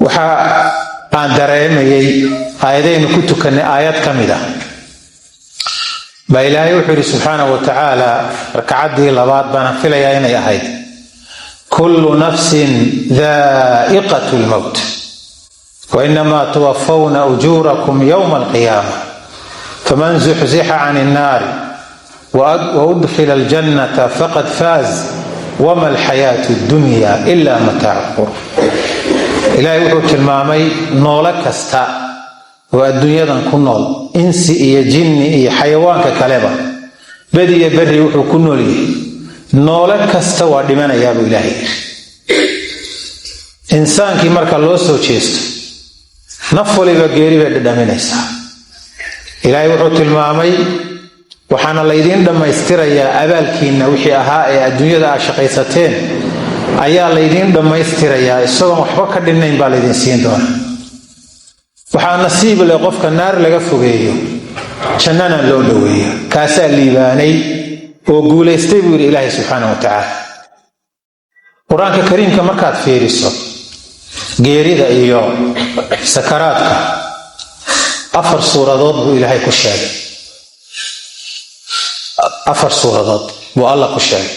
Waxa aan dareemayay aayadaynu ku tukannay aayad ka mid ah baa Ilaahay wuxuu yidhi subxaanahu wa tacaala, rakacaddii labaad baana filayaa inay ahayd: "Kullu nafsin daa'iqatu lmowt wa inamaa tuwafawna ujuurakum yowma alqiyaama, faman zuxzixa can innaari wa udkhila aljannata faqad faaz, wama alxayaatu dunya ila mataacu lquruur." Ilaahay wuxuu tilmaamay noolo kasta oo adduunyadan ku nool, insi iyo jinni iyo xayawaanka kaleba, bedi iyo berri wuxuu ku nool yahay, noolo kasta waa dhimanayaa buu Ilaahay yiri. Insaankii marka loo soo jeesto, naf waliba geeri bay dhadhaminaysaa. Ilaahay wuxuu tilmaamay, waxaana laydiin dhammaystirayaa abaalkiinna wixii ahaa ee adduunyada aad shaqaysateen ayaa laydiin dhammaystirayaa, isagoon waxba ka dhinnayn baa laydin siin doonaa. Waxaa nasiib leh qofka naar laga fogeeyo, jannana loo dhoweeyo. Kaasaa liibaanay oo guulaystay, buu yidhi Ilaahay subxaana wa tacaala. Qur-aanka kariimka markaad fiiriso, geerida iyo sakaraadka afar suuradood buu Ilaahay ku sheegay. Afar suuradood buu Alla ku sheegay.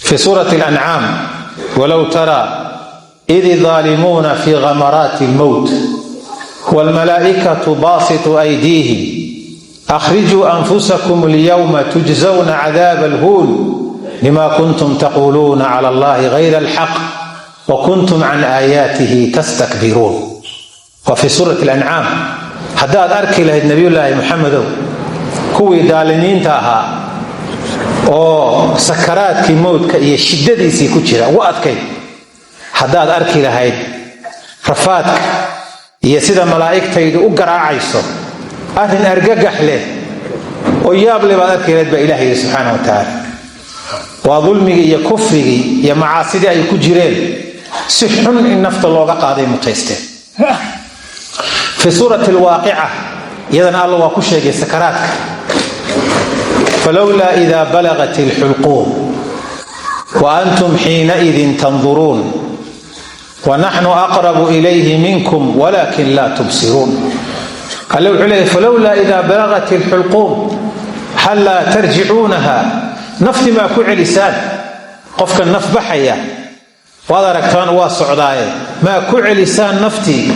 Fi suurati Alancaam: "Walow taraa id idaalimuuna fi ghamaraati almowt waalmalaa'ikatu baasituu aydiihim, akhrijuu anfusakum alyawma tujzawna cadaaba alhuun bima kuntum taquuluuna cala Allahi gayra alxaq wa kuntum can aayaatihi tastakbiruun." Waa fi suurati Alancaam. Haddaad arki lahayd, Nabiyullaahi Muxamedow, kuwii daalimiinta ahaa oo sakaraadkii mowdka iyo shiddadiisii ku jira ugu adkayd, haddaad arki lahayd rafaadka iyo sida malaa'igtaydu u garaacayso, arrin argagax leh oo yaab leh baad arki lahayd, baa Ilaah yidhi subxaana wa tacaala. Waa dulmigii iyo kufrigii iyo macaasidii ay ku jireen, si xun in nafta looga qaaday mutaysteen. Fi suurati Alwaaqica iyadana Alla waa ku sheegay sakaraadka: "Falowlaa ida balagat alxulquum wa antum xiinaidin tanduruun, wanaxnu aqrabu ilayhi minkum walakin laa tubsiruun." Alle wuxuu leeyahy: "Falowlaa ida balagat alxulquum hal laa tarjicuunaha." Nafti maa ku celisaan? Qofka naf baxaya waad aragtaan, waa socdaaye, maa ku celisaan naftii?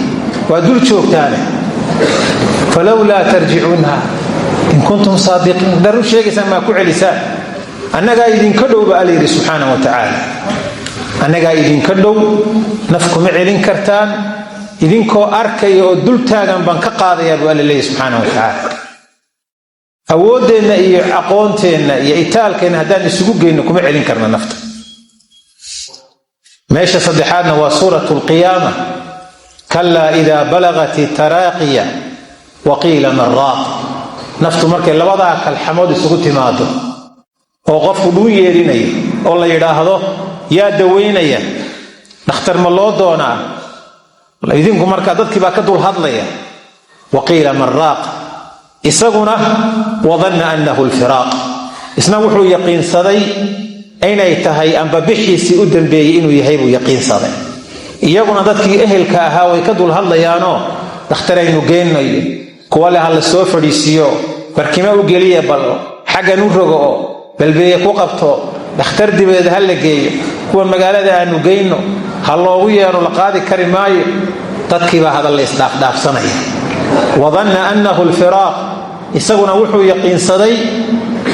Waa dul joogtaane. "Falowlaa tarjicuunaha in kuntum saadiqiin." Haddaad run sheegaysaan, maa ku celisaan? Annagaa idinka dhow, ba Alla yidhi subxaana wa tacaala. Annagaa idinka dhow, naf kuma celin kartaan. Idinkoo arkaya oo dul taagan baan ka qaadayaa, buu Alla leeyahy subxaana wa tacaala. Awooddeenna iyo aqoonteenna iyo itaalkeenna haddaan isugu geyno, kuma celin karna nafta. Meesha saddexaadna waa suurat Alqiyaama: "Kalaa idaa balagat taraaqiya wa qiila man raaq." Naftu markay labadaa kalxamood isugu timaado oo qofku dhuun yeelinayo oo la yidhaahdo: "Yaa daweynaya? Dhakhtar ma loo doonaa?" Idinku markaa dadkii baa ka dul hadlaya. "Waqiila man raaq." Isaguna "wadanna annahu lfiraaq", isna wuxuu yaqiinsaday inay tahay ambabixiisii u dambeeyey inuu yahay buu yaqiinsaday. Iyaguna dadkii ehelka ahaa way ka dul hadlayaanoo dhakhtaraynu geennayo, kuwa le ha la soo fadhiisiiyo, barkimo u geliya, bal xaggan u rogo oo balbeeye ku qabto, dhakhtar dibadeed ha la geeyo, kuwa magaalada aanu geyno, ha loogu yeero, la qaadi kari maayo. Dadkiibaa hadal la isdhaafdhaafsanaya. "Wadanna annahu lfiraaq", isaguna wuxuu yaqiinsaday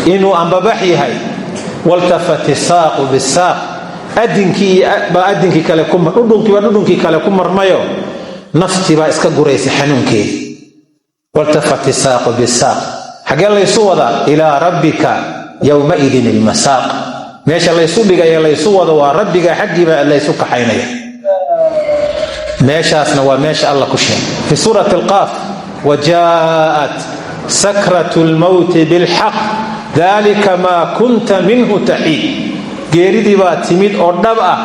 inuu ambabax yahay. "Waltafat isaaqu bisaaq", adinkii baa adinkii kale, dhudhunkii baa dhudhunkii kale ku marmayo, naftii baa iska guraysa xanuunkeedii. "Waltafat isaaqu bisaaq", xaggee laysu wadaa? "Ilaa rabbika yowmaidin ilmasaaq". Meesha laysu dhigaya, laysu wado, waa Rabbiga xaggiibaa laysu kaxaynaya. Meeshaasna waa meesha Alla ku sheegay fi suurati Alqaaf: "Wajaءat sakrat lmowti bilxaq, dalika maa kunta minhu taxiid." Geeridii baa timid oo dhab ah,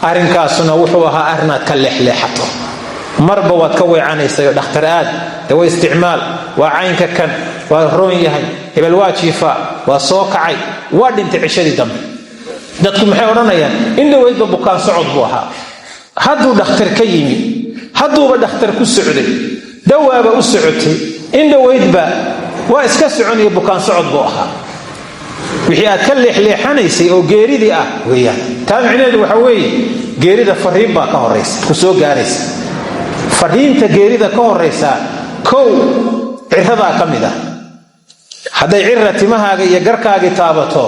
arrinkaasuna wuxuu ahaa arrinaad ka leexleexato. Marba waad ka weecanaysayo: dhakhtar aad, dawo isticmaal, waa caynka kan, waa roon yahay, hebel waa jiifaa, waa soo kacay, waa dhintay cishadii dambe. Dadku maxay odhanayaan? In dhoweydba bukaan socod buu ahaa. Hadduu dhakhtar ka yimi, hadduuba dhakhtar ku socday, dawaaba u socotay, indhoweydba waa iska soconaya, bukaan socod buu ahaa. Wixii aad ka leexleexanaysay oo geeridii ah weeyaan. Taa micnaheedu waxa weeye, geerida fariin baa ka horaysa, ku soo gaaraysa. Fariinta geerida ka horaysa, kow, ciradaa ka mid ah. Hadday cira timahaaga iyo garkaagii taabato,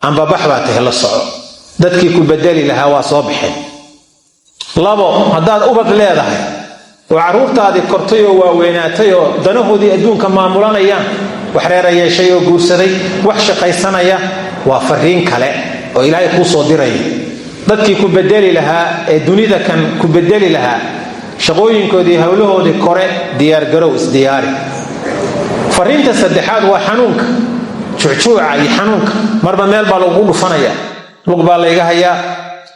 ambabax baa tahay, la soco, dadkii ku bedeli lahaa waa soo baxeen. Labo, haddaad ubad leedahay oo carruurtaadii kortay oo waaweynaatay oo danahoodii adduunka maamulanayaan, wax reera yeeshay oo guursaday, wax shaqaysanaya, waa fariin kale oo Ilaahay kuu soo dirayo. Dadkii ku bedeli lahaa ee dunida kan ku bedeli lahaa, shaqooyinkoodii, howlahoodii kore, diyaargarow, isdiyaari. Fariinta saddexaad waa xanuunka, jucjuuca iyo xanuunka. Marba meel baa lagugu dhufanaya. Lug baa layga hayaa,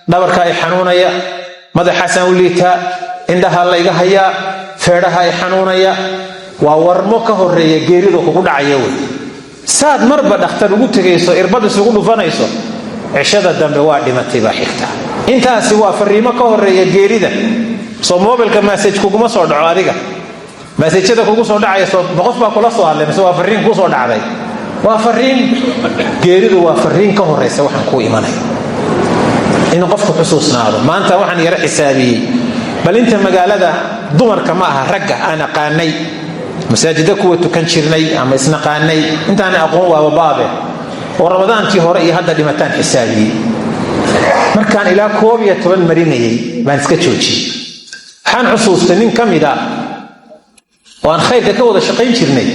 dhabarka ay xanuunaya, madaxaasaan u liitaa, indhaha layga hayaa, feedhaha ay xanuunaya. Waa warmo ka horeeya geeridu kugu dhacaya wey. Saad marba dhakhtar ugu tegayso, irbad isugu dhufanayso, cishada dambe waa dhimatay baa xigta. Intaasi waa fariimo ka horeeya geerida. Soo mobilka message kuguma soo dhaco adiga? Message-yada kugu soo dhacaya, soo qof baa kula soo hadlay mise waa fariin kuu soo dhacday? Waa fariin. Geeridu waa fariin ka horeysa waxaan kuu imanaya. Inuu qofku xusuusnaado. Maanta waxaan yaro xisaabiyey bal inta magaalada, dumarka ma aha, ragga aan aqaanay, masaajida kuwa tukan jirnay ama isnaqaanay, intaan aqoon waaba baabe, oo Ramadaankii hore iyo hadda dhimataan xisaabiyey. Markaan ilaa 11 marinayay baan iska joojiyey. Waxaan xusuustay nin ka mid a oo aan khayrka ka wada shaqayn jirnay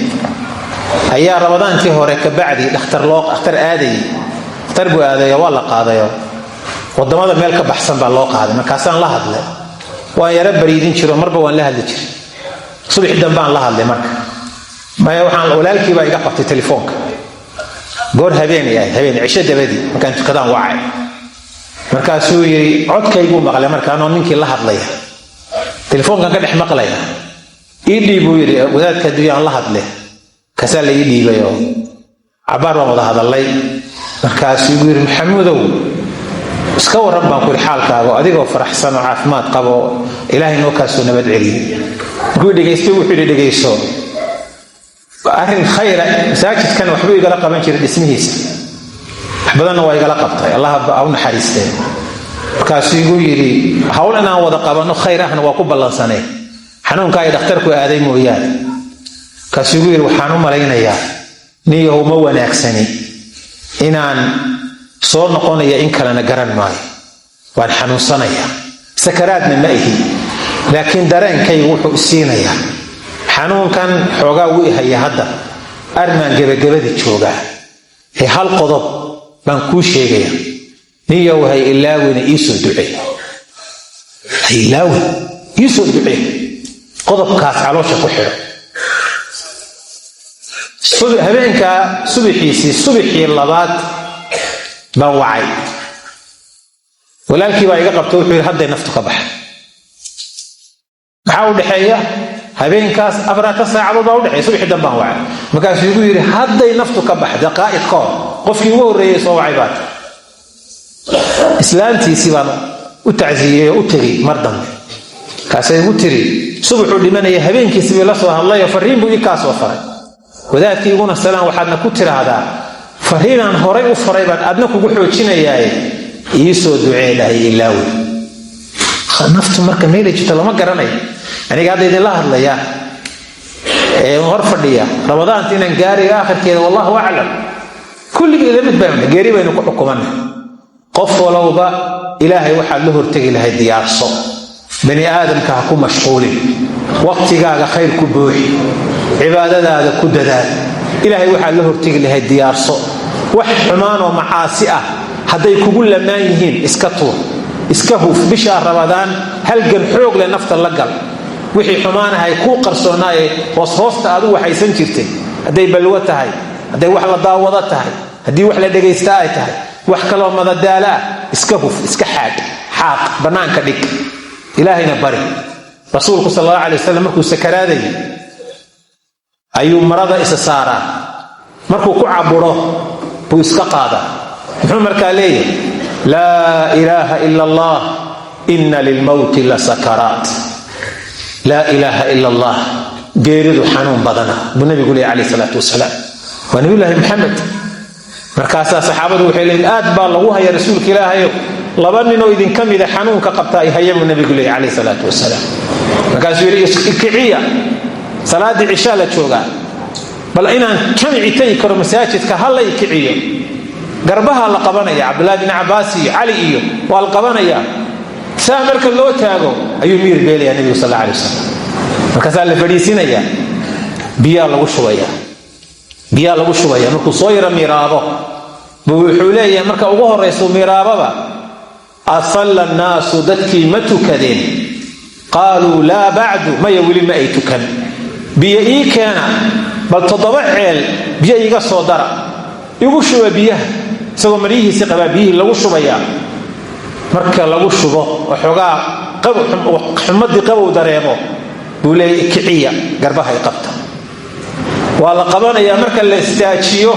ayaa Ramadaankii hore kabacdi dhakhtar loo dhakhtar aadayay. Dhakhtar buu aadayo, waa la qaadayo, wadamada meel ka baxsan baa loo qaaday. Markaasaan la hadlay. Waan yaro bariidin jiro, marba waan la hadli jiray. Subaxi dambaan la hadlay. Marka maya, waxaan walaalkii baa iga qabtay telefoonka. Goor habeenay ahayd, habeen cisho dabadii markaan tukadaan wacay. Markaasuu yidhi, codkayguu maqlay markaanoo ninkii la hadlaya, telefoonkan ka dhex maqlaya. "Ii dhiib," buu yidhi, "wadaadka adduunya aan la hadle." Kaasaa la ii dhiibayoo cabaar baan wada hadallay. Markaasuu igu yidhi, "Maxamuudow, iska warran," baan ku yidhi, "xaalkaago, adigoo faraxsan oo caafimaad qabo, Ilaahay noo kaasoo nabad celiyo." Markuu dhegaystay wuxuu yidhi, "Dhegayso, arrin khayra, masaajidkan waxbuu igala qaban jiray dhismihiisa, wax badanna waa igala qabtay, Allah ha u naxariistee." Markaasuu igu yidhi, "Hawl inaan wada qabanno khayr ahna waa ku ballansanay, xanuunka ay dhakhtarku aaday mooyaane." Markaasuu igu yidhi, "Waxaan u malaynayaa, niyahow, ma wanaagsani, inaan soo noqonaya in kalena garan maayo. Waan xanuunsanayaa, sakaraadna ma ihi, laakiin dareenkaygu wuxuu isiinayaa xanuunkan xoogaa wuu ihaya hadda, armaan gebagabada joogaa. Ee hal qodob baan kuu sheegaya, niyow, hay ilaawina, iisoo ducee, ha ilaawin, iisoo ducee, qodobkaas caloosha ku xidho." Habeenkaa subaxiisii, subaxii labaad baan wacay. Walaalkii baa iga qabtay. Wuxuu yidhi, "Hadday naftu ka baxa." Maxaa u dhexeeya habeenkaas? 40 saacadood baa udhexeeya. Subaxii dambaan wacay. Markaasuu igu yidhi, "Hadday naftu ka bax, daqaa'iq ka hor, qofkii ugu horreeyey soo wacay baata." Islaantiisii baan u tacsiyey oo u tegey mar dambe. Markaasay igu tiri, subaxuu dhimanaya habeenkiisi bii la soo hadlayo, fariin buu ii kaa soo faray. "Wadaadkii iguna salaan, waxaadna ku tiraahdaa fariinaan horay u faray baan adna kugu xoojinayaaye, ii soo ducee, dhahay ilaawi." Naftu marka meelay jirto lama garanayo. Aniga hadda idinla hadlaya ee hor fadhiya, Ramadaanta inaan gaariga aakhirkeeda, wallahu aclam. Kulligii ila mid baynu, geeri baynu ku xukumanay. Qof walowba Ilaahay waxaad la hortegi lahayd diyaarso. Bani aadamka ha ku mashquulin. Waqtigaaga khayr ku buuxi, cibaadadaada ku dadaal, Ilaahay waxaad la hortegi lahayd diyaarso. Wax xumaanoo macaasi ah hadday kugu lamaan yihiin, iska tuur, iska huf. Bishaa Ramadaan halgan xoog leh nafta la gal. Wixii xumaanahay kuu qarsoonaaye hoos hoosta aad u waxaysan jirtay, hadday balwo tahay, hadday wax la daawado tahay, haddii wax la dhegaysta ay tahay, wax kaloo madadaalo ah, iska huf, iska xaadh, xaaq, bannaanka dhig, Ilaahayna bari. Rasuulku sal allahu alay wasalam markuu sakaraadayay ayuu marada isa saaraa. Markuu ku caburo buu iska qaadaa. Muxuu markaa leeyahay? "Laa ilaaha ila Allah, Ina lilmowti la sakaraat. Laa ilaaha ila Allah, geeridu xanuun badana buu nabigu leeyay calayh salaatu wasalaam. Waa nabiyullaahi Maxamed. Markaasaa saxaabadu waxay leeyiin, aad baa lagu haya, rasuulka Ilaahayow, laba ninoo idinka mida xanuunka qabta ay haya, buu nabigu leeyay calayh salaatu wasalaam. Markaasuu yidhi, ikiciya, salaaddii cishaa la joogaa, bal inaan jamici tegi karo masaajidka ha la ikiciyo. Garbaha la qabanaya, Cabdullahi bin Cabaas iyo Cali iyo waa la qabanayaa. Saa marka loo taago ayuu miyir beelayaa nebigu sal alla alay wasalam. Markaasaa la fadhiisinayaa, biyaa lagu shubaya, biyaa lagu shubaya. Markuu soo yaro miraabo buu wuxuu leeyahay, marka ugu horraysu miraababa: "Asalla annaasu? Dadkii ma tukadeen?" Qaaluu: "Laa bacdu." Maya, weli ma ay tukan. "Biyo ii keena, bal 7 ceel biyo iiga soo dara, igu shuba biyaha." Isagoo maryihiisii qabaa biyihii lagu shubayaa. Marka lagu shubo, waxoogaa xumadii qabow dareemo, buu leeyahy: "Kiciya, garbaha i qabta." Waa la qabanayaa. Marka la istaajiyo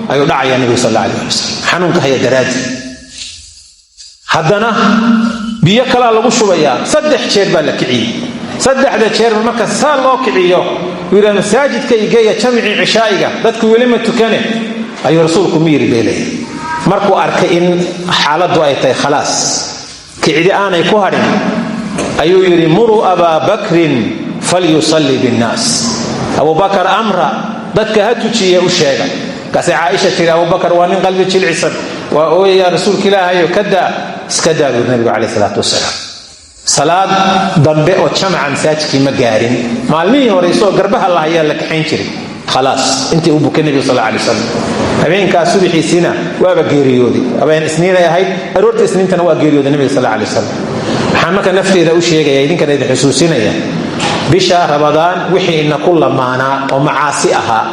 ayuu dhacayaa nebigu sal alla alay ali wasalam, xanuunka haya daraadi. Haddana biyo kalaa lagu shubayaa. 3 jeer baa la kiciyey. Saddexda jeerba marka saa loo kiciyo uu yidhaha: "Masaajidka igeeya, jamcii cishaa'iga, dadku weli ma tukane," ayuu rasuulku miyiri beelaya. Markuu arkay in xaaladdu ay tahay khalaas, kicdi aanay ku hadhin, ayuu yidhi: "Muruu Abaa Bakrin falyusalli binnaas." Abubakar amra, dadka ha tujiye u sheega. Markaasay Caaisha tiri: "Abubakar waa nin qalbi jilcisan, waa ooyayaa, rasuulka Ilaahayo, ka daa, iska daa," buuri nabigu caleyh salaatu wasalaam. Salaad dambe oo jamaca masaajidkii ma gaarin. Maalmihii hore isagoo garbaha la hayaa la kaxayn jiray. Khalaas, intii uu bukay nebigu sal alay wasalam, habeenkaas subaxiisiina waaba geeriyooday. Habeen Isniinay ahayd, aroorta Isniintana waa geeriyooday nebiga sal alay wasalam. Waxaan marka nafteeda u sheegaya, idinkana idin xusuusinaya, bisha Ramadaan wixii ina ku lamaanaa oo macaasi ahaa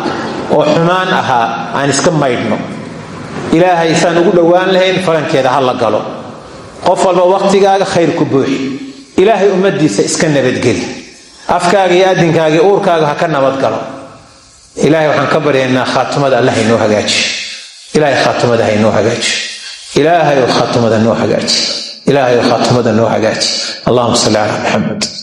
oo xumaan ahaa aan iska maydhno. Ilaahay saan ugu dhowaan lahayn falankeeda ha la galo. Qof walba waqtigaaga khayr ku buuxi. Ilaahay ummadiisa iska nabadgeli. Afkaaga iyo adinkaaga iyo uurkaaga ha ka nabadgalo. Ilahay waxaan ka baryaynaa khaatumada Allah inoo hagaajiyo. Ilahay khaatumada ha inoo hagaajiyo. Ilaahay khaatumada noo hagaaji. Ilaahay khaatumada noo hagaaji. Allahuma salli calaa Maxamed.